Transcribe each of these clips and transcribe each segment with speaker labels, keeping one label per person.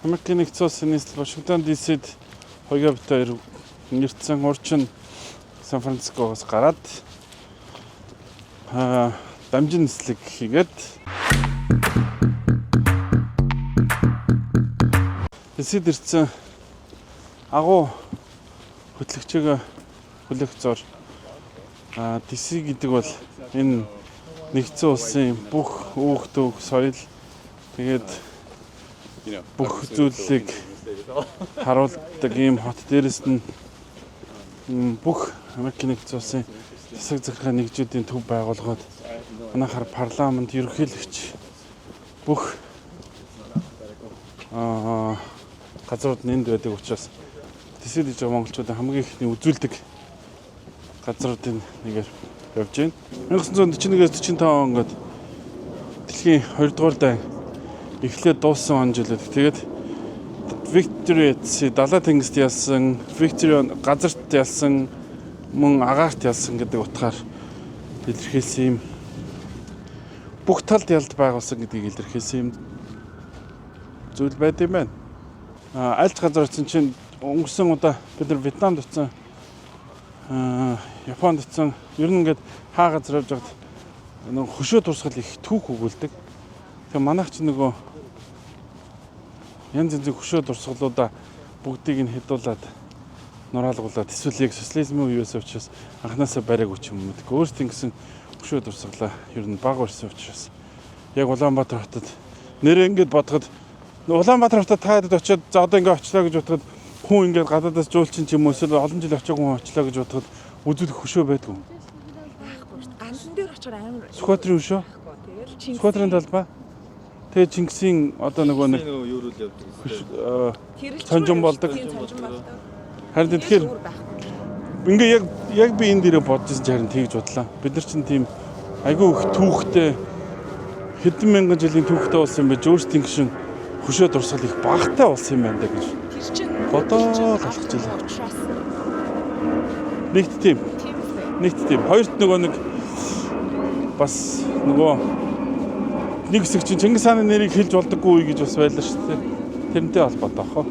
Speaker 1: Америкийн нэгдсэн улсын нийслэл Вашингтон DC-д хоёроо бит хоёр нэрцэн урчин Сан Францискогоос гараад дамжин нислэг хийгээд DC-д ирсэн агуу хөтлөгчөөгөө хүлээх зур DC гэдэг бол энэ нэгдсэн улсын бүх үүх төвх соёл тэгээд бүх зүйлийг харуулдаг ийм хот. Дээрэс нь бүх Америкийн нэгдсэн улсын засаг захиргааны нэгжүүдийн төв байгуулгад манайхаар парламент, ерөнхийлөгч бүх газрууд нь энд байдаг учраас DC-д гэж байгаа монголчуудын хамгийн ихний үзүүлдэг газруудын нэгээр явж байна. 1941-ээс 45 он гээд дэлхийн 2 дугаар дайн эхлээд дууссан он жилүүд. Тэгээд Victory at Sea далай тэнгист ялсан, Victory on газарт ялсан, мөн агаарт ялсан гэдэг утгаар илэрхийлсэн юм. Бүх талд ялд байгуулсан гэдгийг илэрхийлсэн юм зүйл байд юм байна. Альж газар очсон чинь өнгөрсөн удаа бид нар Вьетнамд очсон, Японд очсон. Ер нь ингээд хаа газар явж байхад нөгөө хөшөө турсгал их түүх өгүүлдэг. Тэгээ манайх ч нөгөө янз янзын хөшөө турсгалуудаа бүгдийг нь хядуулаад нураалгуулад эсвэл яг социализмын үеэс учраас анханасаа бариагүй ч юм уу мэдгүй. Өөрсдөө ингэсэн хөшөө турсгалаа ер нь баг барьсан учраас яг Улаанбаатар хотод нэрээ ингээд бодоход Улаанбаатар хотод та хэд очиод за одоо ингээд очлоо гэж бодоход хүн ингээд гадаадаас жуулчин ч юм уу эсвэл олон жил очиагүй хүн очлоо гэж бодоход үзүүлэх хөшөө байдгүй.
Speaker 2: Байхгүй шүү дээ. Гандан дээр очихоор амар
Speaker 1: Сүхбаатарын хөшөө,
Speaker 2: байхгүй. Тэгэл Чингис
Speaker 1: Сүхбаатарын талбай. Тэгээ Чингисийн одоо нөгөө нэг
Speaker 3: нөгөө юу руу л явдаг.
Speaker 2: Тэрэл
Speaker 1: цонжин болдог.
Speaker 2: Тийм, цонжин болдог.
Speaker 1: Харин тэгэхээр
Speaker 2: өөр байхгүй.
Speaker 1: ингээ яг би энэ дээрээ бодож ирсэн чинь харин тэгж бодлоо. Бид нар чинь тийм айгүй их түүхтэй хэдэн мянган жилийн түүхтэй болсон юм байж өөрсдийн гишүүн хөшөө дурсгал их багатай болсон юм байна даа гэж.
Speaker 2: Тэр чинь
Speaker 1: Бодоод алхаж илээ.
Speaker 2: Учраас
Speaker 1: Нэгт тийм,
Speaker 2: тийм үү.
Speaker 1: нэгт тийм. Хоёрт нөгөө нэг бас нөгөө нэг хэсэг чинь Чингис хааны нэрийг хэлж болдоггүй үе гэж бас байлаа шүү дээ. Тэрнтэй холбоотой ах уу.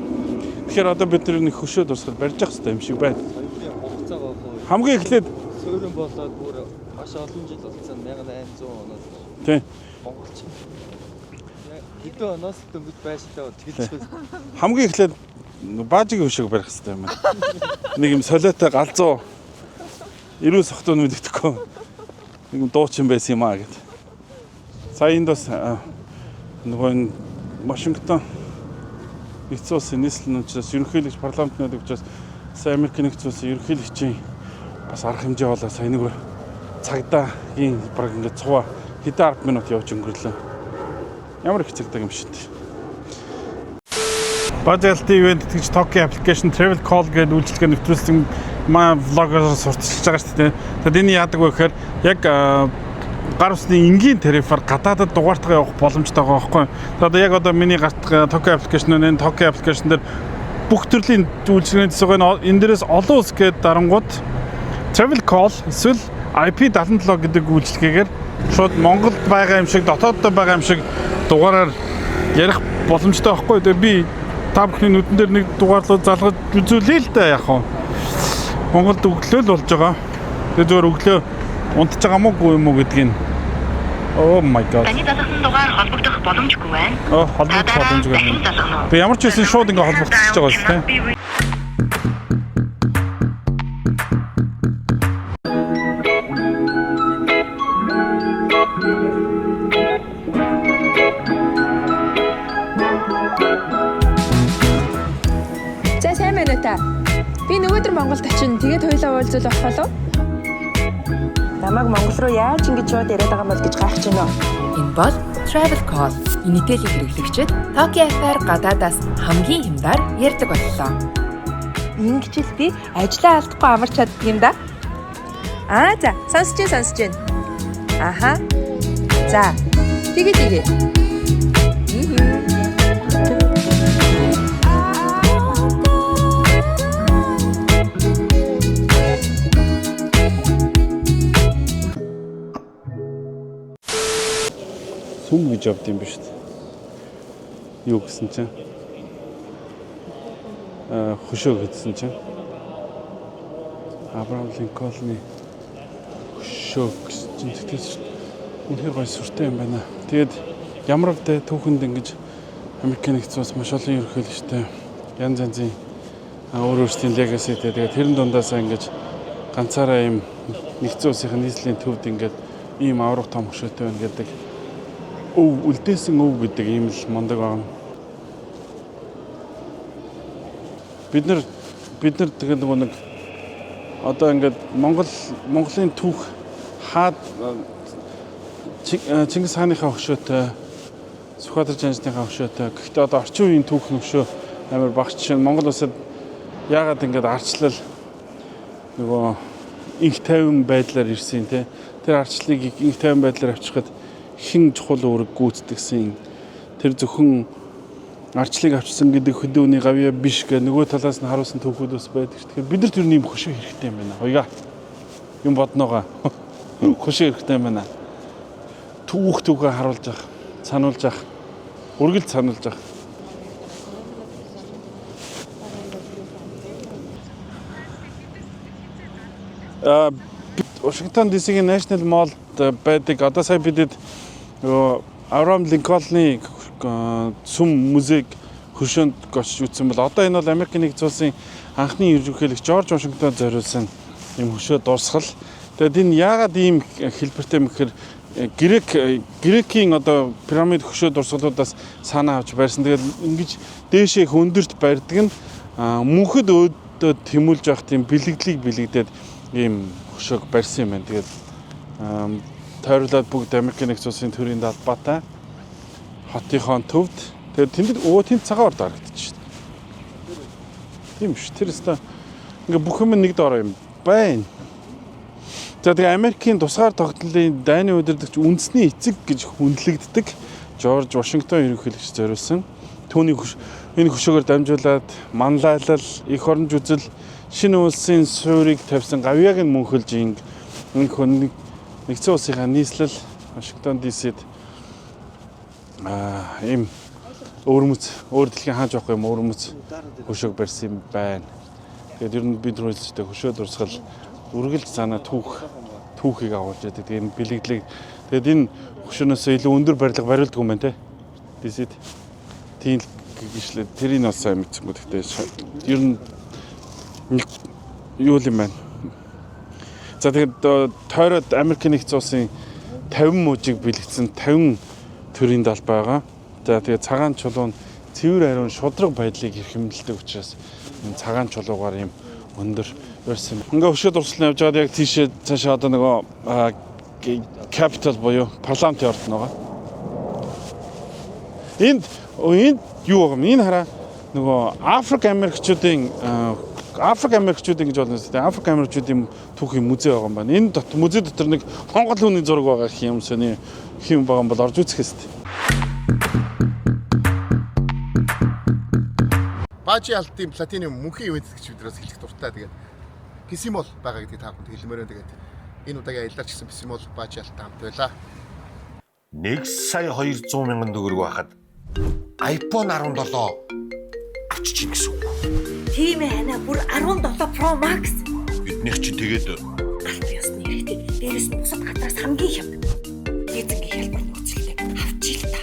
Speaker 1: Тэгэхээр одоо бид нар нэг хөшөө дурсгал барьж явах хэрэгтэй юм шиг байна.
Speaker 3: Соёлын хугацаа гоохоо.
Speaker 1: Хамгийн эхлээд
Speaker 3: Суурин болоод бүр маш олон жил болсон 1800 оноос
Speaker 1: тийм
Speaker 3: монголч. Хэдэн оноос дөнгөж байшилтаа тэгэлж байна.
Speaker 1: хамгийн эхлээд баажигийн хөшөөг барих хэрэгтэй юм байна. Нэг юм солиотой галзуу эрүүл сохтуу нь мэддэхгүй. Нэг юм дуучин байсан юм аа гэд. Сая энд бас нөгөө энэ Вашингтон нэгдсэн улсын нийслэл нь учраас ерөнхийлөгч парламент нэг учраас сая Америк нэгдсэн улсын ерөнхийлөгчийн бас арга хэмжээ болоо сая нэг цагдаагийн баг ингээд цуваа хэдэн 10 минут явж өнгөрлөө. Ямар их цагдаа юм шиг дээ. Бажалти ивент тэтгэж Tokyo application travel call гэдэг үйлчилгээ нэвтрүүлсэн маа влогоор сурталчилж байгаа шүү дээ. Тэгэд энэ яадаг вэ гэхээр яг гар усны энгийн тарифаар гадаадад дугаартгаа явах боломжтой байгаа байхгүй. Тэгээд одоо яг одоо миний гарт Tokyo application энэ Tokyo application дээр бүх төрлийн үйлчилгээний төсөв энэ дээрээс олон улс гээд дарангууд travel call эсвэл IP77 гэдэг үйлчилгээгээр шууд Монголд байгаа юм шиг дотооддоо байгаа юм шиг дугаараар ярих боломжтой байхгүй. Тэгээ би та бүхний нүдэн дээр нэг дугаарлуу залгаж үзүүлээ л да яг хаа. Монголд өглөө л болж байгаа. Тэгээ зөвөр өглөө унтж байгаа мó үгүй юм уу гэдгийг нь. Oh my god.
Speaker 4: Таны залгасан дугаар холбогдох боломжгүй байна.
Speaker 1: Оо
Speaker 4: Та
Speaker 1: холбогдох
Speaker 4: дараа
Speaker 1: боломжгүй
Speaker 4: дахин
Speaker 1: юм.
Speaker 4: залгана уу?
Speaker 1: Тэгээ ямар ч байсан шууд ингээ холбогдчихж байгаа шүү дээ.
Speaker 2: За сайн байна уу та? Би нөгөөдөр Монголд очино. Тэгээд хоёлаа уулзвал болох болов?
Speaker 5: Намайг Монгол руу яаж ингэж шууд яриад байгаа юм бол гэж гайхаж байна уу?
Speaker 6: Энэ бол Travel Call. Инителийн хэрэглэгчид Tokyo App-аар гадаадаас хамгийн хямдар ярьдаг боллоо.
Speaker 2: Ингэж л би ажлаа алдахгүй амарч чаддаг юм да. Аа за, сонсож чинь сонсож чинь. Аха. За. Тэгээ тэгээ.
Speaker 1: Сүм гэж явд юм ба шүү дээ. Юу гэсэн чинь Хөшөө гэдсэн чинь. Абрахам Линкольны хөшөө гэсэн чинь тэгтээс үнэхээр гоё сүртэй юм байна. Тэгээд ямар вдэ түүхэнд ингэж Америкийн нэгдсэн улс маш олон ерөнхийлөгчтэй янз янзын өөр өөрсдийн legacy тэй. Тэгээд тэрэн дундаасаа ингэж ганцаараа ийм нэгдсэн улсынхаа нийслэлийн төвд ингээд ийм аварга том хөшөөтэй байна гэдэг өв үлдээсэн өв гэдэг ийм л мундаг байна. Бид нар тэгээд нөгөө нэг одоо ингээд Монголын түүх хаад Чингис хааныхаа хөшөөтэй, Сүхбаатар жанжныхаа хөшөөтэй. Гэхдээ одоо орчин үеийн түүх хөшөө амар багч. Жишээ нь Монгол улсад яагаад ингээд ардчлал нөгөө инх тайван байдлаар ирсэн, те, тэр ардчлалыг инх тайван байдлаар авчрахад хэн чухал үүрэг гүйцэтгэсэн, тэр зөвхөн ардчлалыг авчирсан гэдэг хөдөөний гавьяа биш гэх нөгөө талаас нь харуулсан түүхүүд бас байдаг. Тэгэхээр бид нар тэр нэм хөшөө хэрэгтэй юм байна. Хоёгаа юм бодноогоо хөшөө хэрэгтэй юм байна. Түүхээ харуулж ах, сануулж ах, үргэлж сануулж ах. Вашингтон DC-ийн National Mall байдаг. Одоо сая бидэд нөгөө Авраам Линкольны сүм музейг хөшөөнд очиж үзсэн бол одоо энэ бол Америкийн нэгдсэн улсын анхны ерөнхийлөгч Жорж Вашингтон зориулсан юм хөшөө дурсгал. Тэгээд энэ яагаад ийм хэлбэртэй юм гэхээр грекийн одоо пирамид хөшөө дурсгалуудаас санаа авч барьсан. Тэгээд ингэж дээшээ их өндөрт барьдаг нь мөнхөд өөдөө тэмүүлж явах тийм бэлэгдлийг бэлэгдээд ийм хөшөөг барьсан юм байна. Тэгээд тойруулаад бүгд Америкийн нэгдсэн улсын төрийн далбаатай хотынхоо төвд. Тэгээд тэнд өө тэнд цагаан орд харагдчих шин. Тийм ш. Тэр өстой ингээ бүх юм нэг доор юм байна. За, тэгээ Америкийн тусгаар тогтнолын дайны удирдагч, үндэсний эцэг гэж хүндлэгддэг Жорж Вашингтон ерөнхийлөгч зориулсан. Түүний энэ хөшөөгөөр дамжуулаад манлайлал, эх оронж үзэл, шинэ улсын суурийг тавьсан гавьяаг нь мөнхөлж инг энэ нэгдсэн улсынхаа нийслэл Вашингтон DC-д ийм өвөрмөц, өөр дэлхийн хааж явахгүй юм өвөрмөц хөшөөг барьсан юм байна. Тэгээд ер нь бид нар хэлжтэй хөшөө дурсгал үргэлж занаа түүхийг агуулж байдаг. Тэгээд энэ бэлэгдлийг, тэгээд энэ хөшөөнөөс илүү өндөр барилга бариулдаг юм байна те. DC-д. Тийм л гिचлээ. Тэрийг бас сайн мэдсэнгүй. Гэхдээ ер нь нэг юу л юм байна. За, тэгээд тойроод Америкийн нэгдсэн улсын 50 мужийг бэлэгдсэн 50 төрийн далбай байгаа. За, тэгээд цагаан чулуу нь цэвэр ариун шударга байдлыг эрхэмлэдэг учраас энэ цагаан чулуугаар юм өндөр барьсан. Ингээ хөшөө дурсгалын явж байгаад яг тийшээ цаашаа одоо нөгөө Capitol буюу парламентын ордон байгаа. Энд юу байгаа юм? Энэ хараа, нөгөө Африк Америкчуудын гэж болно шүү дээ. Африк Америкчуудын түүхийн музей байгаа юм байна. Энэ музей дотор нэг Монгол хүний зураг байгаа гэх юм сони хэм байгаа юм бол орж үзэх хэвээр.
Speaker 7: Баажи алтын Platinum мөнхийн ивент гэж бид нараас хэлэх дуртай. Тэгээд PC Mall байгаа гэдгийг та бүхэнд хэлмээр байна. Тэгээд энэ удаагийн аяллаар ч гэсэн PC Mall Баажи алттай хамт байлаа.
Speaker 8: 1 сая 200 мянган төгрөг байхад iPhone 17 авчиж гин гэсэн үг.
Speaker 9: Тийм ээ, ханаа, бүр 17 Pro Max.
Speaker 8: Биднийх чинь тэгээд
Speaker 9: Алт ёсны хэрэгтэй. Дээрэс нь бусад газраас хамгийн хямд. Лизингийн хялбар нөхцөлтэй авчий л та.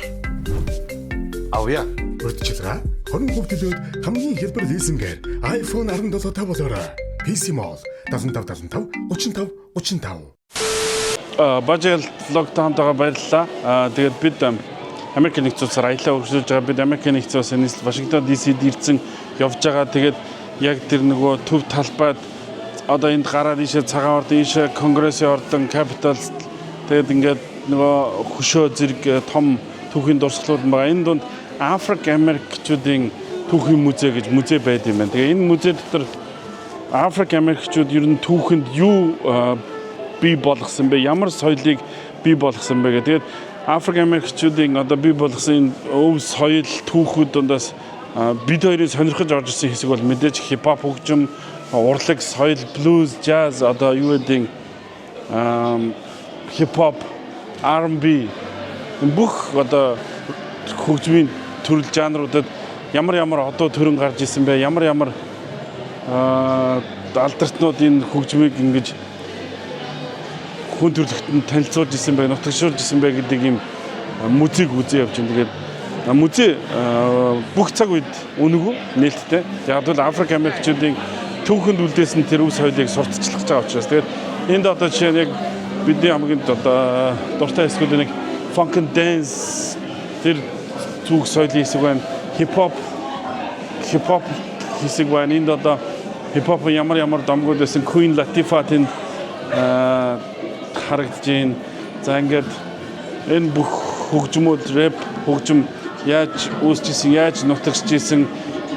Speaker 8: Авъя.
Speaker 10: Урьдчилгаа 20% төлөөд хамгийн хялбар лизингээр iPhone 17 та болоорой. PC Mall 75 75 35 35.
Speaker 1: Бажел vlog хамтаага баярлалаа. Тэгээд бид Америк нэгдсэн улсаар аялаа өргөжлөж байгаа. Бид Америк нэгдсэн улсын нийслэл Вашингтон DC-д ирсэн явж байгаа. Тэгээд яг тэр нөгөө төв талбайд одоо энд гараад ийшээ цагаан ордон, ийшээ Конгрессын ордон, Capitol, тэгээд ингээд нөгөө хөшөө зэрэг том түүхийн дурсгалууд байгаа. Энэ дунд Африк Америкчуудын түүхийн музей гэж музей байд юм байна. Тэгээ энэ музей дотор Африк Америкчууд ер нь түүхэнд юу бий болгосон бэ? Ямар соёлыг бий болгосон бэ гэх. Тэгээд Африк Америкчуудын одоо бий болгосон энэ өв соёл түүхүүд дундаас бид хоёрын сонирхож орж ирсэн хэсэг бол мэдээж хипхоп хөгжим, урлаг, соёл, блюз, jazz, одоо юу гэдэг хипхоп, R&B, энэ бүх одоо хөгжмийн төрөл жанруудад ямар ямар одоо төрөн гарч исэн бэ? Ямар ямар алдартнууд энэ хөгжмийг ингэж хүн төрөлхтөнд танилцуулж исэн бай, нутагшуулж исэн бай гэдэг ийм музейг үзээ явж байна. Тэгээд музей бүх цаг үед үнэгүй, нээлттэй. Яг бол Африк Америкчуудын түүхэнд үлдээсэн тэр өв соёлыг сурталчлах гэж байгаа учраас. Тэгээд энд одоо жишээ нь яг бидний хамгийн одоо дуртай хэсгүүд нэг funk and dance тэр түүх соёлын хэсэг байна. Хип хоп хэсэг байна. Энд одоо хип хоп ямар ямар домгууд байсан, Queen Latifah тэнд харагдаж байна. За, ингээд энэ бүх хөгжмүүд, рэп хөгжим яаж үүсч исэн, яаж нутагшиж исэн,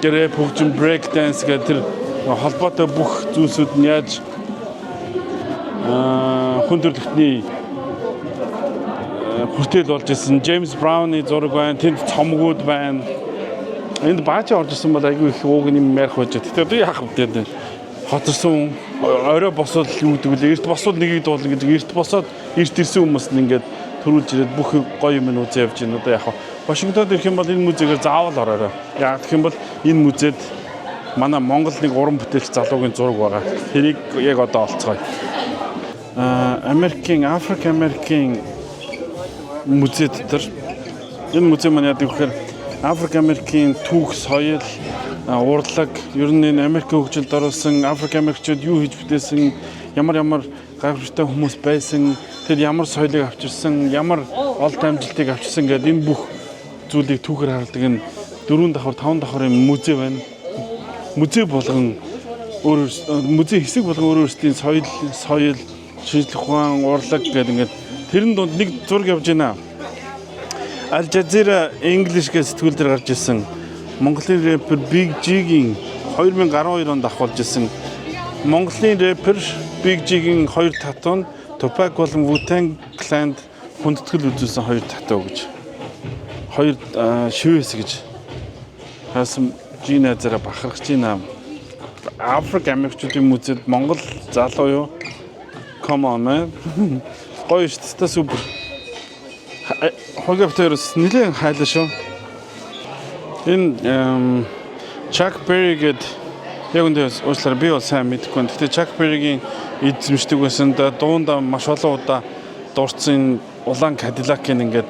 Speaker 1: рэп хөгжим, break dance гэх тэр холбоотой бүх зүйлсүүд нь яаж хүн төрөлхтний хүртэл болж исэн. Джеймс Брауны зураг байна, тэнд цомгууд байна. Энд бааж орж исэн бол айгүй их ууг юм ярих байж. Тэгтээ одоо яах вэ? Хоцорсон орой босоод юу гэдэг вэ? Эрт босоод нэгийг дуулна гэдэг. Эрт босоод эрт ирсэн хүмүүс нь ингээд төрүүлж ирээд бүх гоё юм үзээ явж байна. Одоо яг Вашингтонд ирэх юм бол энэ музейгээр заавал ороорой. Яг гэх юм бол энэ музейд манай Монгол нэг уран бүтээлч залуугийн зураг байгаа. Тэрийг яг одоо олцгоё. Америкийн Африк Америкийн музей дотор. Энэ музей маань яадаг вэхээр Африк Америкийн түүх, соёл, урлаг, ер нь энэ Америкийн хөгжилд оруулсан Африк Америкчууд юу хийж бүтээсэн, ямар ямар гайхамшигтай хүмүүс байсан, тэр ямар соёлыг авчирсан, ямар олд амжилтыг авчирсан гэдэг энэ бүх зүйлийг түүхээр харуулдаг энэ дөрвөн давхар, таван давхар юм музей байна. Музей болгон өөр музей хэсэг болгон өөр өөрсдийн соёл, шинжлэх ухаан, урлаг гэдэг ингээд тэрэн дунд нэг зураг явж байна. Al Jazeera English гэж сэтгүүл дээр гарч ирсэн. Монголын рэпер Big G-гийн 2012 онд авахулж ирсэн. Монголын рэпер Big G-гийн хоёр tattoo нь Tupac болон Wu-Tang Clan-д хүндэтгэл үзүүлсэн хоёр tattoo гэж. Хоёр шивээс гэж. Хаасан G найзаараа бахархаж байна. Африк Америкчуудын музейд Монгол залуу юу? Come on, man. Гоё шүү дээ, супер. Хогоптойроос нэлээд хайлаа шүү. Энэ Chuck Berry гээд яг үндэ уучлаарай, би бол сайн мэдэхгүй байна. Гэхдээ Chuck Berry-гийн эзэмшдэг байсан да, дуунда маш олон удаа дурдсан улаан Cadillac-ыг ингээд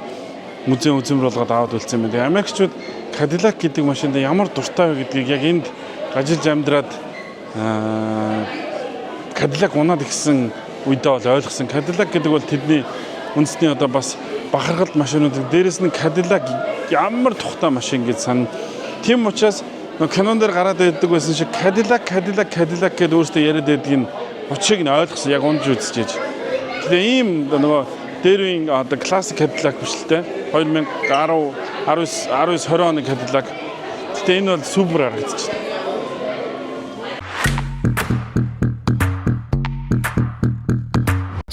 Speaker 1: музейн үзэмэр болгоод аваад үлдсэн юм байна. Тэгээ Америкчууд Cadillac гэдэг машинд ямар дуртай вэ гэдгийг яг энд ажиллаж амьдраад Cadillac унаад ихсэн үедээ бол ойлгосон. Cadillac гэдэг бол тэдний үндэсний одоо бас бахархалт машинууд. Дээрэс нь Cadillac ямар тухтай машин гэж санана. Тийм учраас кинон дээр гараад байдаг байсан шиг Cadillac, Cadillac, Cadillac гэдээ өөртөө яриад байдгийг нь учрыг нь ойлгосон, яг унж үзчихэж. Тэгээ ийм нөгөө дээр үеийн одоо классик Cadillac биш л те. 2010 19 19 20 оны Cadillac. Гэтэ энэ бол супер харагдчихна.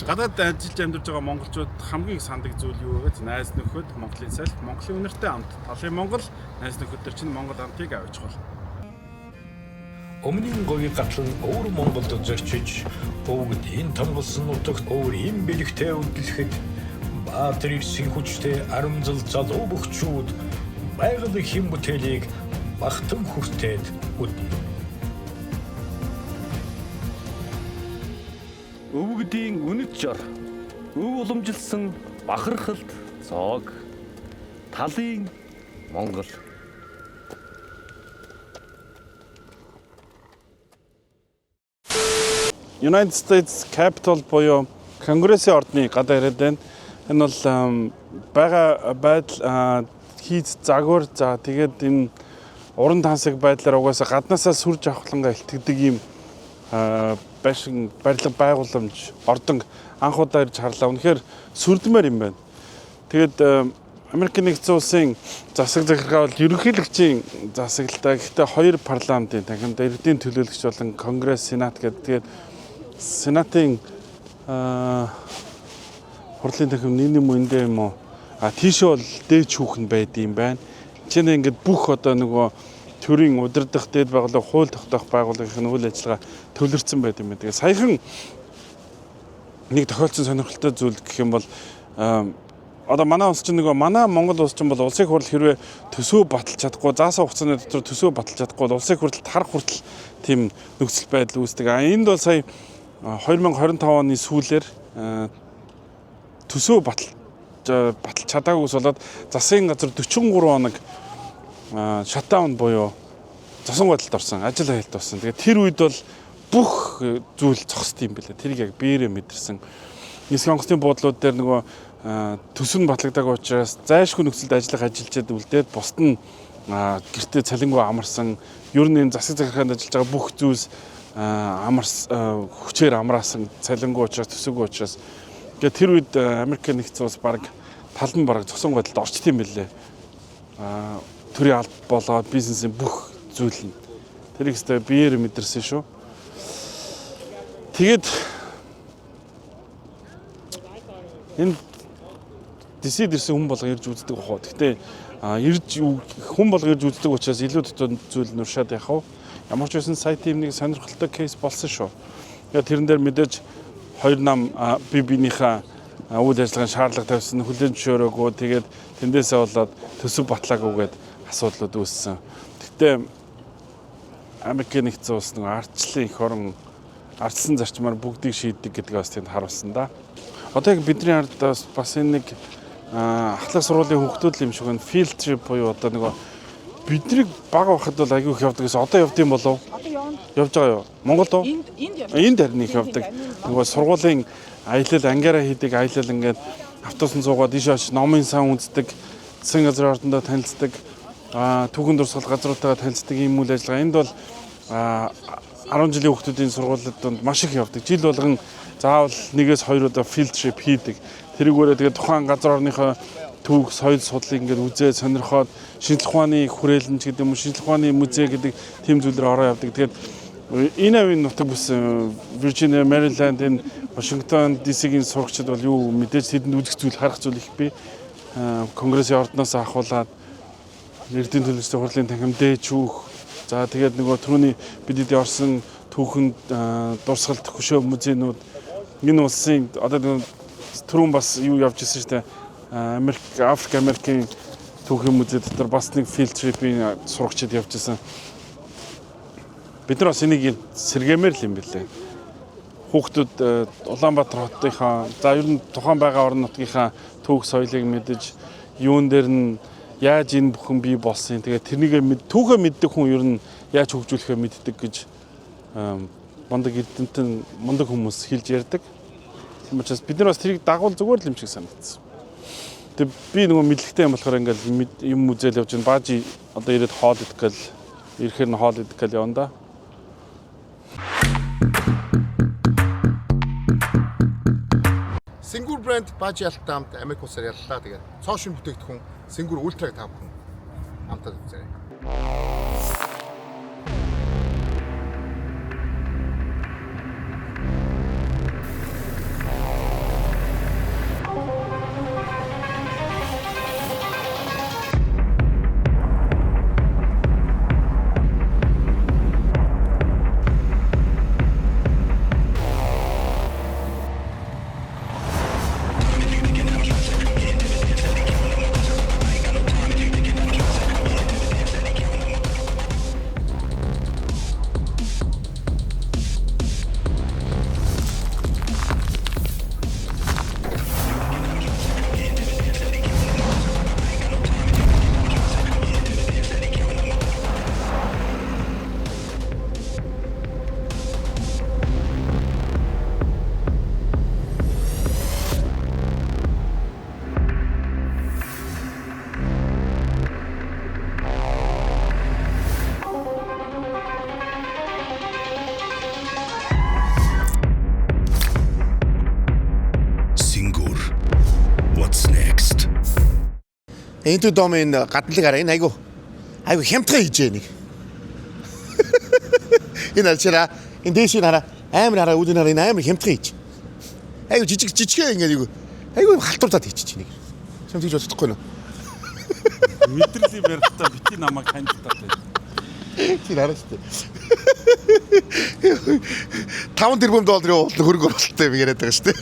Speaker 1: Гадаад ажиллаж амьдарч байгаа монголчууд хамгийн их сандаг зүйл юу вэ? Найз нөхөд Монголын салхи, Монголын үнэртэй амт. Талын Монгол найз нөхөд төр чинь Монгол амтыг авчгал.
Speaker 11: Өмнийн говийн гатлан өвөр Монголд зөрчиж, өвгөдийн томголсон нутагт өвөр им бэлэгтэй үдлэхэд Баатар ирсэн хүчтэй арамзал залуу бөхчүүд байгалийн хэм бүтээлийг багтан хүртээд үднэ.
Speaker 12: Өвгдийн үнэт жор, өв уламжилсан бахархалт зоог. Талын Монгол.
Speaker 1: United States Capitol буюу Конгрессийн ордны гадаа яриад байна. Энэ бол байгаа байдал хийц загвар, за тэгээд энэ уран тансаг байдлаар угаасаа гаднаасаа сүр жавхлангаа илтгэдэг ийм байшин, барилга, байгууламж, ордон анх удаа ирж харлаа. Үнэхээр сүрдмээр юм байна. Тэгээд Америкийн нэгдсэн улсын засаг захиргаа бол ерөнхийлөгчийн засаглалтай. Гэхдээ хоёр парламентын танхимд иргэдийн төлөөлөгч болон Конгресс, Сенат гэдэг. Тэгээд Сенатын хурлын танхим нэг юм эндээ юм уу? А тийшээ бол дээд шүүх нь байд юм байна. Чинь ингээд бүх одоо нөгөө төрийн удирдах дээд байгууллага, хууль тогтоох байгууллагын үйл ажиллагаа төвлөрсөн байд юм байна. Тэгээд саяхан нэг тохиолдсон сонирхолтой зүйл гэх юм бол Одоо манай улс чинь нөгөө манай Монгол улс чинь бол улсын их хурл хэрвээ төсөв баталж чадахгүй, заасан хугацааны дотор төсөв баталж чадахгүй бол улсын их хурлд харах хүртэл тийм нөхцөл байдал үүсдэг. А энд бол сая 2025 оны сүүлээр төсөв баталж баталж чадаагүйс болоод засгийн газар 43 хоног shutdown буюу зосон байдалд орсон, ажил аюулт орсон. Тэгээд тэр үед бол бүх зүйл зогсд юм билээ. Тэрийг яг биеэрээ мэдэрсэн. Нисэх онгоцны буудлууд дээр нөгөө төсөв нь батлагдаагүй учраас зайлшгүй нөхцөлд ажиллах ажилчид үлдээд бусд нь гэртээ цалингүй амарсан. Ер нь энэ засаг захиргаанд ажиллаж байгаа бүх зүйлс амарс хүчээр амраасан, цалингүй учраас, төсөвгүй учраас. Тэгээд тэр үед Америк нэгдсэн улс баг тал нь бараг зогсон байдалд орчт юм билээ. Төрийн алба болоод бизнесийн бүх зүйл нь. Тэрийг өстой биеэр мэдэрсэн шүү. Тэгээд энэ DC-д ирсэн хүн болго ирж үздэг бах уу. Гэхдээ ирж хүн болго ирж үздэг учраас илүү дотоод зүйл нуршаад явах уу. Ямар ч байсан сая тийм нэг сонирхолтой case болсон шүү. Тэгээд тэрэн дээр мэдээж хоёр нам бие биенийхээ үйл ажиллагаанд шаардлага тавьсан, хүлээн зөвшөөрөөгүй, тэгээд тэндээсээ болоод төсөв батлаагүй гээд асуудлууд үүссэн. Гэхдээ Америкийн нэгдсэн улс нэг ардчлалын эх орон, ардчилсан зарчмаар бүгдийг шийддэг гэдгээ бас тэнд харуулсан да. Одоо яг бидний ард бас энэ нэг ахлах сургуулийн хүүхдүүд л юм шиг байна. Field trip буюу одоо нөгөө бидний бага байхад бол аягүй их явдаг гэсэн. Одоо явд юм болов?
Speaker 2: Одоо явна.
Speaker 1: Явж байгаа юу? Монголд уу?
Speaker 2: Энд энд явж.
Speaker 1: Энд харин их явдаг. Нөгөө сургуулийн аялал, ангиараа хийдэг аялал, ингээд автобусан суугаад ийш очиж номын сан үздэг, засгийн газрын ордондоо танилцдаг, түүхэн дурсгал газруудтайгаа танилцдаг ийм үйл ажиллагаа. Энд бол 10 жилийн хүүхдүүдийн сургуулиуд донд маш их явдаг. Жил болгон заавал нэгээс хоёр удаа field trip хийдэг. Тэрүүгээрээ тэгээд тухайн газар орныхоо түүх, соёл судлалыг ингээд үзээ сонирхоод шинжлэх ухааны хүрээлэмж гэдэг юм уу, шинжлэх ухааны музей гэдэг тийм зүйлээр ороо явдаг. Тэгээд энэ авийн нутаг бүс Виржиниа, Мэриленд, энэ Вашингтон DC-гийн сурагчид бол юу мэдээж тэдэнд үзэх зүйл, харах зүйл их бий. Конгрессийн ордноос ахуулаад Эрдэнэ төлөвчдийн хурлын танхим дээчүүх. За, тэгээд нөгөө түрүүний бид эдийн орсон түүхэн дурсгалт хөшөө музейнүүд, энэ улсын одоо түрүүн бас юу явж ирсэн шүү дээ. Америк, Африк Америкийн түүхийн музей дотор бас нэг field trip-ийн сурагчид явж ирсэн. Бид нар бас энийг сэргээмээр л юм билээ. Хүүхдүүд Улаанбаатар хотынхаа, за, ер нь тухайн байгаа орон нутгийнхаа түүх соёлыг мэдэж, юун дээр нь яаж энэ бүхэн бий болсон. Тэгээд тэрнийг түүхээ мэддэг хүн ер нь яаж хөгжүүлэхээ мэддэг гэж мундаг эрдэмтэн, мундаг хүмүүс хэлж ярьдаг. Тийм учраас бид нар бас тэрийг дагуул зүгээр л юм шиг санагдсан. Тэгээд би нөгөө мэдлэгтэй юм болохоор ингээл юм үзэл явж байна. Баажи одоо ирээд хоол идэх гээл, ирэхээр нь хоол идэх гээл явна да.
Speaker 7: Сингүр брэнд баажи ялттай хамт Америк улсаар яллаа. Тэгээд цоо шинэ бүтээгдэхүүн Сингүр Ультраг та бүхэн хамтаад үзээрэй.
Speaker 8: Сингүр. What's next?
Speaker 7: Энтүү дом энэ гадналыг хараа, энэ айгу айгу хямдхан хийж нэг. Энэ алчаараа энэ дээшийг хараа, амар хараа, үүдийг хараа, энэ амар хямдхан хийж. Айгу жижиг жижигхэн ингээд айгу айгу халтурдаад хийчих нэг. Чам тэгж бодохгүй нөө.
Speaker 1: Мэдрэлийн барилтаа бити намайг хандтаад байна.
Speaker 7: Тэр хараа шүү дээ. 5 тэрбум долларын уулын хөрөнгө оруулалттай юм яриад байгаа шүү дээ.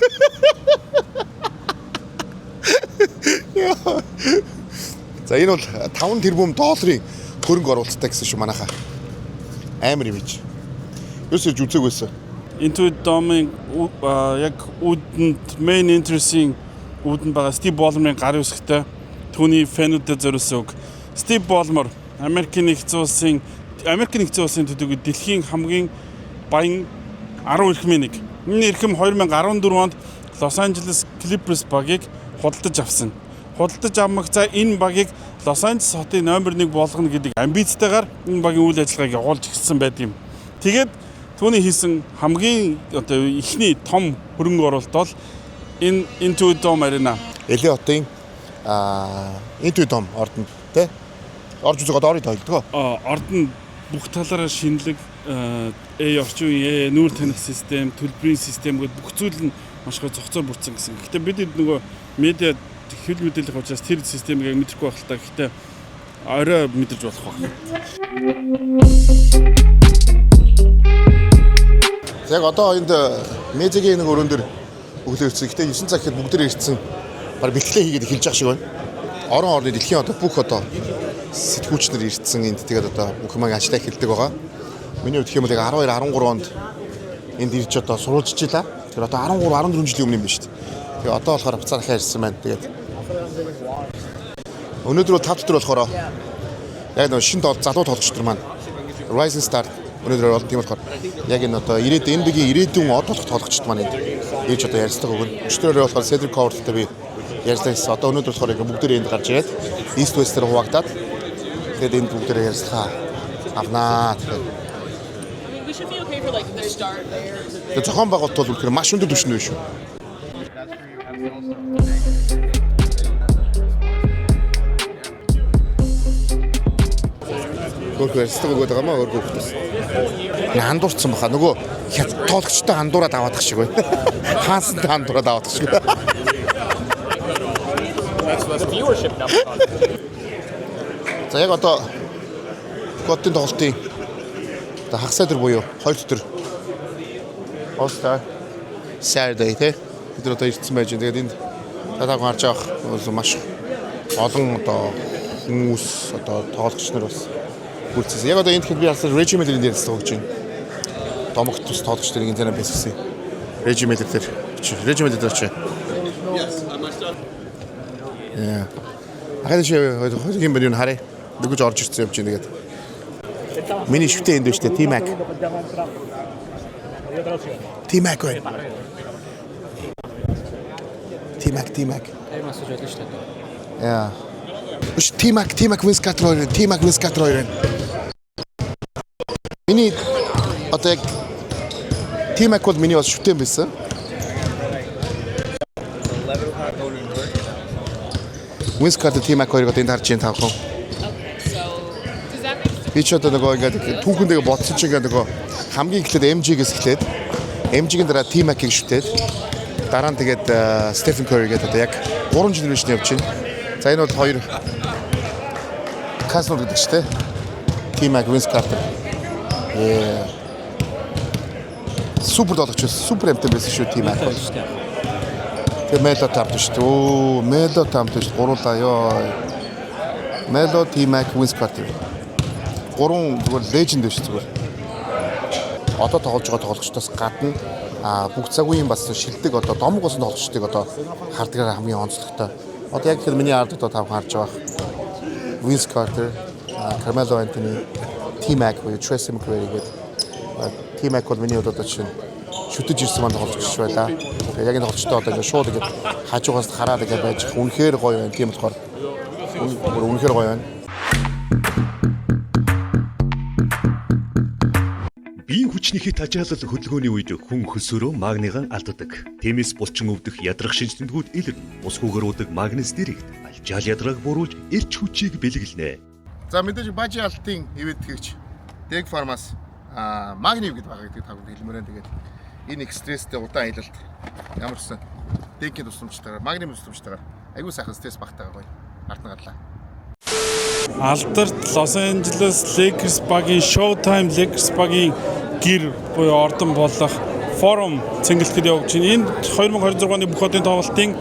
Speaker 7: За, энэ бол 5 тэрбум долларын хөрөнгө оруулалттай гэсэн шүү манайхаа. Амар юм ич. Ерөөсөө үзег байсан.
Speaker 1: Intuit Dome-ын яг үүдэнд, main entrance-ийн үүдэнд байгаа Стив Болмерын гарын үсгтэй түүний fan үүдэд зориулсан үг. Стив Болмер Америкийн нэгдсэн улсын төдийгүй дэлхийн хамгийн баян 10 эрхмийн нэг. Энэ эрхэм 2014 онд Лос Анжелес Clippers багийг худалдаж авсан. Худалдаж авмагцаа энэ багийг Лос Анжелес хотын номер 1 болгоно гэдэг амбицтайгаар энэ багийн үйл ажиллагааг явуулж эхэлсэн байдаг юм. Тэгээд түүний хийсэн хамгийн одоо эхний том хөрөнгө оруулалт бол энэ Intuit Dome Arena.
Speaker 7: LA хотын Intuit Dome ордонд тий орж үзэг, одоо орё тойлдгоо.
Speaker 1: Ордон бүх талаараа шинэлэг, AI, орчин үеийн AI, нүүр таних систем, төлбөрийн систем гэдэг бүх зүйл нь маш гоё зохицоор бүрдсэн гэсэн. Гэхдээ бид нөгөө медиа хэвлэл мэдээллийн учраас тэр системийг яг мэдэхгүй байх л та. Гэхдээ орой мэдэрч болох байх.
Speaker 7: За, яг одоо энд медиагийн нэг өрөөн дээр өглөө ирсэн. Гэхдээ 9 цаг гэхэд бүгд тэр ирсэн. Баг бэлтгэлээ хийгээд эхэлж байгаа шиг байна. Орон орны дэлхийн одоо бүх одоо сэтгүүлч нар ирсэн энд, тэгээд одоо бүх юм ажиллаа эхэлдэг байгаа. Миний хувьд гэх юм бол яг 12 13 онд энд ирж одоо сурвалжиж илаа. Тэгэхээр одоо 13 14 жилийн өмнө юм байна шүү дээ. Тэгээ одоо болохоор буцаа дахиад ирсэн байна. Тэгээд өнөөдөр бол 5 өдөр болохоор яг нэг шинэ залуу тоглогч нар маань Rising Star өнөөдөр бол, тийм болохоор яг энэ одоо ирээдүйн NBA-гийн ирээдүйн од болох тоглогчд маань энд ирж одоо ярилцлага өгнө. Өчигдөр болохоор Cedric Coward-тай би ярьцлага хийсэн. Одоо өнөөдөр болохоор яг бүгдээрээ энд гарч ирээд East West-ээр хуваагдаад тэгээд энд бүгдээрээ ярилцлага авнаа. Тэгэхээр тэгээд зохион байгуулалт бол үнэхээр маш өндөр түвшинд байна шүү. Хөөхөө ярилцлага өгөөд байгаа маа өөр хүүхдээс. Андуурсан баха, нөгөө хят тоглогчтой андуураад аваадах шиг байна. Хаансантай андуураад аваадах шиг.
Speaker 13: Viewership number on
Speaker 7: За, яг одоо Готын тоглолтын одоо хагас өдөр буюу хоёр өдөр All Star Saturday те бид нар одоо ирсэн байж байна. Тэгээд энд та гарч авах бол маш олон одоо хүмүүс, одоо тоглогч нар бас хүрцсэн. Яг одоо энд хэд би харсан Reggie Miller-ийн ярилцлага өгч байна. Домогт тус тоглогч нарыг энэ бэсгсэн. Reggie Miller дээр Reggie Miller дээр чи. Яа. Ахад чи хоёр юм байна, юу харъя. Нөгөж орж ирсэн юм чинь, тэгээд. Миний шүтээ энд байна шүү дээ, T-Mac. T-Mac байна. T-Mac, T-Mac.
Speaker 3: Тайм асууж болно шүү дээ.
Speaker 7: Яа. Биш, T-Mac, T-Mac, Vince Carter хоёр байна. T-Mac, Vince Carter хоёр байна. Миний одоо яг T-Mac бол миний бас шүтэн байсан. Vince Carter, T-Mac хоёрыг одоо энд харж байна тавхан. Би ч одоо нөгөө ингээд түүхэндээ бодсон чинь ингээд нөгөө хамгийн эхлээд MJ-гээс эхлээд, MJ-гийн дараа T-Mac-ийг шүтээд, дараа нь тэгээд Stephen Curry гэдэг одоо яг 3 generation явж байна. За, энэ бол хоёр cousin гэдэг чинь те. T-Mac, Vince Carter. Yeah. Супер тоглогч байсан. Супер амтан байсан шүү T-Mac бол. Тэгээ Мело тамт шүү дээ. Өө, Мело тамт шүү. Гуруулаа ёо. Мело, T-Mac, Vince Carter. Гурван зүгээр legend биш зүгээр. Одоо тоглож байгаа тоглогчдоос гадна бүх цаг үеийн бас шилдэг одоо домог болсон тоглогчдыг одоо хардгаар хамгийн онцлогтой. Одоо яг тэгэхээр миний ард одоо тав харж байгаа. Vince Carter, Carmelo Anthony, T-Mac буюу Tracy McGrady гэдэг. T-Mac бол миний хувьд одоо жишээ нь шүтэж ирсэн маань тоглогч байлаа. Тэгээ яг энэ тоглогчтой одоо ингээд шууд ингээд хажуугаас хараад ингээд байж үнэхээр гоё байна. Тийм болохоор бүр үнэхээр гоё байна.
Speaker 14: Биеийн хүчний хэт ачаалал хөдөлгөөний үед хүн хөлсөөрөө магнийгаа алддаг. Тиймээс булчин өвдөх, ядрах шинж тэмдгүүд илэрнэ. Усгүйгээр уудаг Магнез Директ алжаал ядрааг бууруулж эрч хүчийг бэлэглэнэ.
Speaker 7: За, мэдээж бажи алтын event хийгч Дэг Фармас Магнив гэдэг байгаа гэдэг та бүхэнд хэлмээр байна. Тэгээд энэ их стресстэй удаан аялалд ямар ч сан Декийн тусламжтайгаар, Магнив тусламжтайгаар айгүй сайхан стресс багтаага гоё. Ард нь гарлаа.
Speaker 1: Алдарт Лос Анжелес Lakers багийн Showtime Lakers багийн гэр буюу ордон болох Forum цэнгэлтэд явагдаж байна. Энэ 2026 оны бүх одын тоглолтын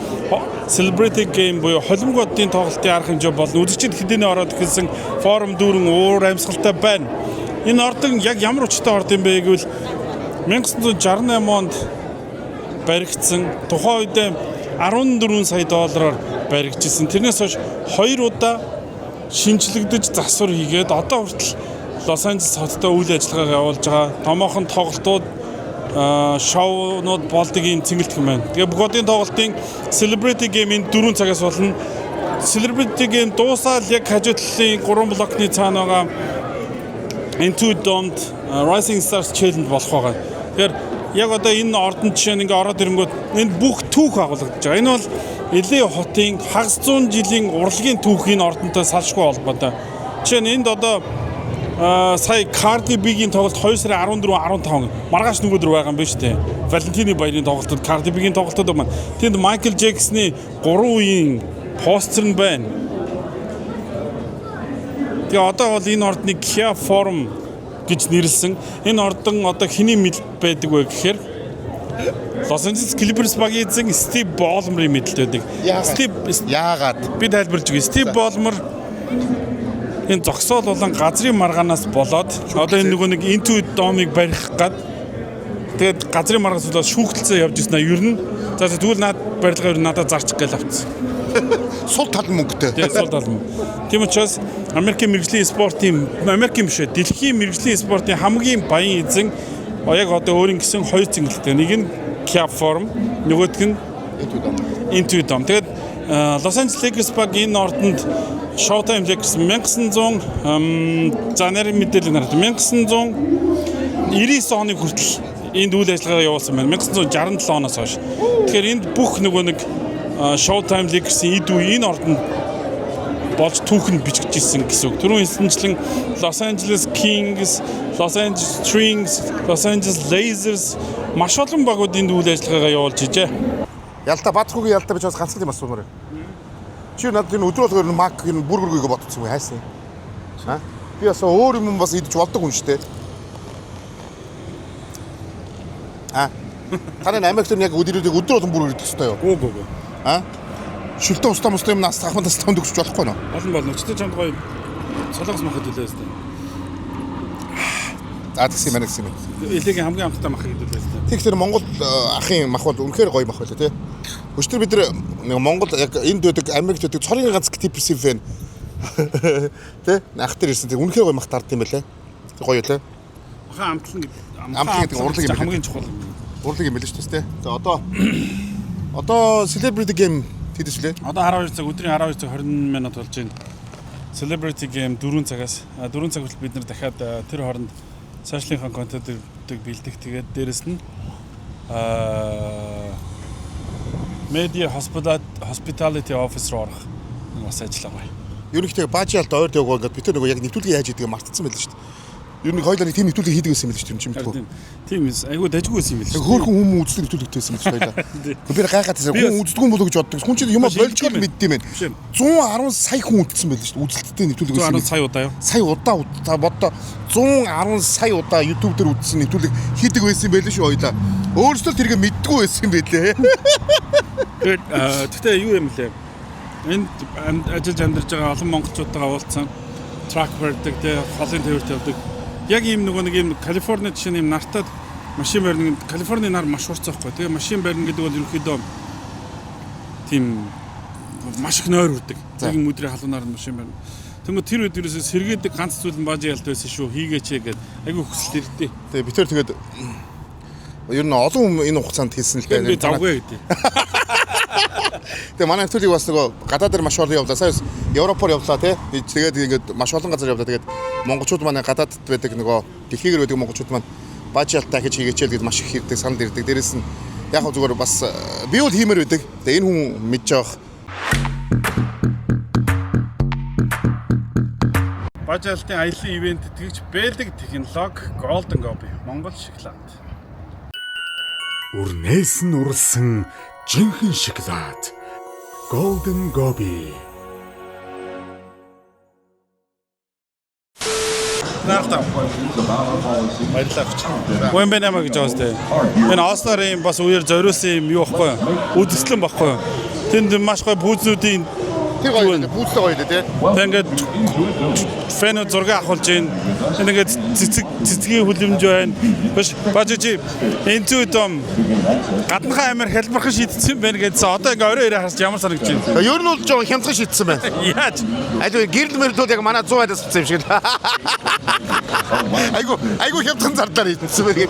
Speaker 1: Celebrity Game буюу холимог одын тоглолтын арга хэмжээ болно. Үзэгчид хэдийнэ ороод эхэлсэн Forum дүүрэн уур амьсгалтай байна. Энэ ордон яг ямар учиртай орд юм бэ гэвэл 1968 онд баригдсан. Тухайн үед 14 сая доллараар баригдчихсан. Тэрнээс хойш хоёр удаа шинэчлэгдэж засвар хийгээд одоо хүртэл Лос Анжелес хоттой үйл ажиллагаагаа явуулж байгаа. Томоохон тоглолтууд, шоунууд болдог юм цэнгэлдэх юм байна. Тэгээ бүх одын тоглолтын Celebrity Game-ийн 4 цагаас болно. Celebrity Game дуусаад яг хажуу талын 3 блокны цаана байгаа Intuit Dome Rising Stars Challenge болох байгаа. Тэгэхээр яг одоо энэ ордон жишээ нь ингээ ороод ирэнгүүт энд бүх түүх агуулгадж байгаа. Энэ бол LA хотын хагас зуун жилийн урлагийн түүхийн ордонтой салшгүй холбоотой. Жишээ нь энд одоо сая Cardi B-гийн тоглолт 2 сарын 14 15 маргааш нөгөөдөр байгаа юм биш үү? Валентины баярын тоглолтод Cardi B-гийн тоглолтод байна. Тэнд Майкл Джексны 3 үеийн постэр нь байна. Тэгээ одоо бол энэ ордныг Kia Forum гэж нэрлсэн. Энэ ордон одоо хэний мэдэлд байдаг вэ гэхээр Los Angeles Clippers багийн эзэн Стив Ballmer-ийн мэдэлд байдаг. Стив
Speaker 7: яагаад
Speaker 1: би тайлбарлаж өгье. Стив Ballmer энэ зогсоол болон газрын маргаанаас болоод одоо энэ нөгөө нэг Intuit Dome-ыг барих гад тэгээд газрын маргаанаас болоод шүүхтэлцээ явж ирсэн а ер нь за тэгвэл наад барилга ер нь надад зарчих гээл авцсан.
Speaker 7: Сул тал мөнгөтэй.
Speaker 1: Тийм, сул тал мөнгө. Тийм учраас Америкийн мэргэжлийн спортын Америкийн биш ээ, дэлхийн мэргэжлийн спортын хамгийн баян эзэн яг одоо өөрийн гэсэн хоёр цэнгэлтэй. Нэг нь Kia Forum, нөгөөх нь Intuit Dome. Тэгээд Los Angeles Lakers баг энэ ордонд Showtime Lakers 1900 за нарийн мэдээлэл нараад 1999 оны хүртэл энд үйл ажиллагаа явуулсан байна. 1967 оноос хойш. Тэгэхээр энд бүх нөгөө нэг Showtime Lakers-ийн эд үе энэ ордонд болж түүхэнд бичигдсэн гэсэн үг. Түрүүн хэлсэнчлэн Los Angeles Kings, Los Angeles Strings, Los Angeles Lakers маш олон багууд энд үйл ажиллагаагаа явуулж ижээ.
Speaker 7: Ялта Баатархуугийн ялта би бас ганцхан юм асуумаар. Чи надад энэ өдөр болгоор мак энэ бүргэргүйг бодсон юм хайсан. Аа? Би бас өөр юм бас идэж болдог хүн шүү дээ. Аа? Таны Америкт яг өдрүүдийг өдөр болгон бүргэр идэх ёстой юу?
Speaker 1: Гүү гүү.
Speaker 7: Аа? Шүлтэн устаа мустаа юм нас ахмад тастаа төгсөж болохгүй нөө.
Speaker 1: Олон болно. Өчтөр чамд гоё солонгос мах идүүлээ өстэй.
Speaker 7: За тэгсэн юм байна гэсэн юм.
Speaker 1: Элегийн хамгийн амттай мах идүүлээ өстэй.
Speaker 7: Тэгэхээр Монгол ахын мах бол үнэхээр гоё мах байлаа тий. Өчтөр бид нэг Монгол яг энд байдаг Америкт байдаг цорын ганц TPC фэн тий ах дээр ирсэн. Үнэхээр гоё мах таард юм байлаа. Гоё лээ.
Speaker 1: Махан амтлан гэдэг.
Speaker 7: Амтлан гэдэг урлаг юм
Speaker 1: хамгийн чухал.
Speaker 7: Урлаг юм байлаа шүү дээ. За одоо Celebrity Game тэдэс лээ.
Speaker 1: Одоо 12 цаг өдрийн 12 цаг 20 минут болж байна. Celebrity Game 4 цагаас 4 цаг хүртэл бид нэр дахиад тэр хооронд сошиалынхаа контентыг бэлдэх. Тэгээд дээрэс нь Media Hospitality Office руу орох бас ажил байгаа.
Speaker 7: Ерөнхийдөө баажиалд ойр дэвгөө ингээд бид нөгөө яг нэвтрүүлгийг яаж хийдгийг мартцсан байлаа шүү дээ. Ер нь хоёлаа нэг тийм нэвтрүүлэг хийдэг байсан юм л шүү дээ юм чи мэдгүй.
Speaker 1: Тийм айгүй дажгүй байсан юм л шүү.
Speaker 7: Хөөхөн хүмүүс үздэг нэвтрүүлэгтэй байсан юм л хоёлаа. Би гайхаад байсан. Хүн үздэг юм болоо гэж боддог. Хүн чинь юм болжгоор мэддэм байх. 110 сая хүн үзсэн байлаа шүү дээ. Үзэлттэй нэвтрүүлэг байсан.
Speaker 1: 110 сая удаа юу?
Speaker 7: Сая удаа боддоо 110 сая удаа YouTube дээр үзсэн нэвтрүүлэг хийдэг байсан юм байлаа шүү хоёлаа. Өөрөөсөө тэргээ мэддэггүй байсан юм байлээ.
Speaker 1: Тэгээд гэхдээ юу юм лээ? Энд ажиллаж амьдарч байгаа олон монголчуудтайгаа уулзсан. Трак барьдаг, тэ холын тээвэрт явдаг. Яг ийм нөгөө нэг ийм Калифорни жишээ нь ийм нартад машин барьна. Калифорни нар маш хурц байхгүй. Тэгээ машин барьна гэдэг бол ерөнхийдөө тийм маш их нойр үрдэг. Яг ийм өдрийн халуунаар машин барьна. Тэнгүү тэр үед ерөөсөө сэргээдэг ганц зүйл нь баажи ялт байсан шүү. Хийгээч гээд айгүй хүсэл эрдээ.
Speaker 7: Тэгээ бид тэр тэгээд ер нь олон хүн энэ хугацаанд хийсэн л байна.
Speaker 1: Би завгүй гэдэг.
Speaker 7: Тэгээ манай нэвтрүүлгийг бас нөгөө гадаад дээр маш олон явлаа. Сая Европоор явлаа тий. Тэгээд ингээд маш олон газар явлаа. Тэгээд монголчууд манай гадаадд байдаг нөгөө дэлхийгээр байдаг монголчууд маань баажиалт дахиж хийгээч л гэд маш их ирдэг, санал ирдэг. Дээрээс нь яг хөө зүгээр бас би бол хиймээр байдаг. Тэгээ энэ хүн мэдж явах.
Speaker 1: Баажиалтын аялын ивент тэтгэгч Бэлэг технологи Golden Gobi Монгол шоколад.
Speaker 10: Үрнээс нь уралсан жинхэнэ шоколад Golden Gobi.
Speaker 1: Наалта. Баярлалаа авч. Wembanyama гэж байгаа сте. Энэ Осларын бас үеэр зориулсан юм юу байхгүй юу? Үзэсгэлэн байхгүй юу? Тэнд маш гоё пүүзнүүдийн
Speaker 7: Тэр гоё дээ. Пүүзтэй гоё дээ тий.
Speaker 1: Тэг ингээд fan үүд зураг авахулж гин. Энэ ингээд цэцэг цэцгийн хүлэмж байна. Биш бажи чи энэ зүйд гаднахаа амар хялбархан шийдсэн байна гэдсэн. Одоо ингээ орой ирээ харж ямар санагдаж байна?
Speaker 7: Ер нь бол жоохон хямдхан шийдсэн байна.
Speaker 1: Яаж?
Speaker 7: Аль гэрэл мэрэл бол яг манай 100 хадаас утсан юм шиг л. Айгу айгу хямдхан зардлаар шийдсэн байна.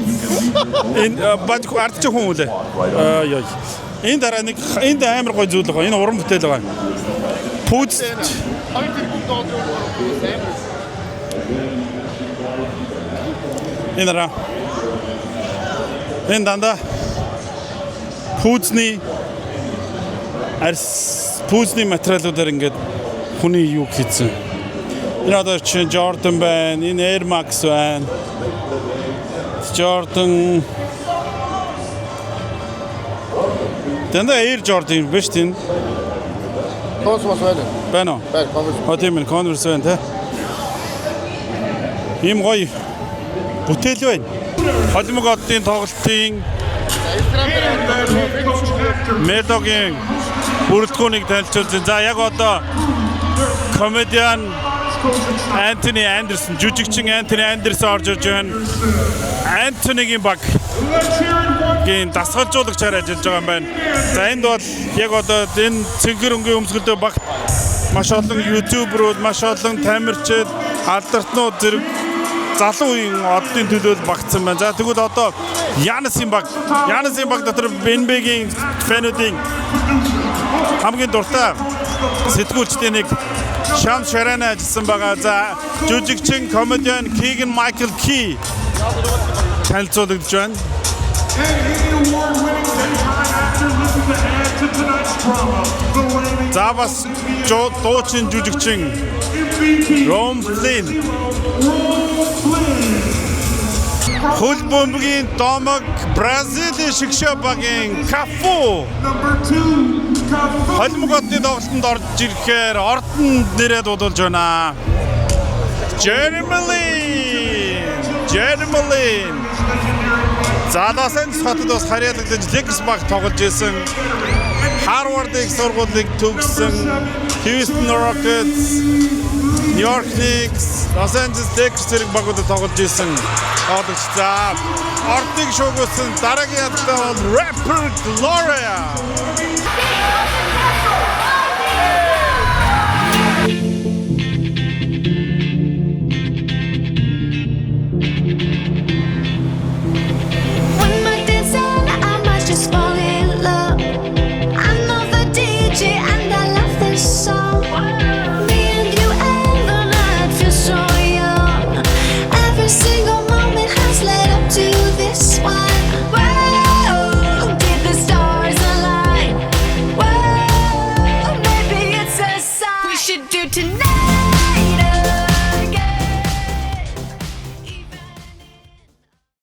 Speaker 1: Энэ баж ард чи хүн үлээ. Аа ёо. Энэ дараа нэг энд амар гоё зүйл байгаа. Энэ уран бүтээл байгаа. Пүүз
Speaker 7: 2 тэрбум долларын амар.
Speaker 1: Энэ дараа. Энэ дандаа пүүзний арьс пүүзний материалуудаар ингээд хүний юу хийсэн. Энэ одоо чинь Jordan байна, энэ Air Max байна. Jordan Дандаа Air Jordan биш тийм.
Speaker 7: Converse бас байна.
Speaker 1: Байна уу?
Speaker 7: Байна, Converse.
Speaker 1: А тийм ээ, Converse байна те. Ийм гоё бүтээл байна. Холимог оддын тоглолтын Мелогийн бүрэлдэхүүнийг танилцуулж байна. За яг одоо комедиан Антони Андерсон, жүжигчин Антони Андерсон орж ирж байна. Антонигийн баг гийн дасгалжуулагчаар ажиллаж байгаа юм байна. За энд бол яг одоо энэ цэнхэр өнгийн өмсгөлтэй баг маш олон ютуберүүд, маш олон тамирчид, алдартнууд зэрэг залуу үеийн оддын төлөөл багтсан байна. За тэгвэл одоо Янасын баг, Янасын баг дотор NBA-гийн fan үүдийн хамгийн дуртай сэтгүүлчдийн нэг Шам Шарана ажилласан байгаа. За жүжигчин, комедиан Keegan Michael Key танилцуулагдж байна. За бас дуучин жүжигчин Rome Flynn. Хөл бөмбөгийн домог Бразилийн шигшээ багийн Кафу. Холимог одны тоглолтод орж ирэхээр ордон нэрээ дуудулж байна. Jeremy Lin. Jeremy Lin. За Лос Анжелес хотод бас харьяалагдаж Lakers баг тоглож исэн. Harvard-ыг сургуулийг төгссөн. Houston Rockets, New York Knicks, Los Angeles Lakers зэрэг багуудад тоглож исэн. Тоглогч. За Ордыг шуугуулсан дараагийн ядтай бол rapper Gloria.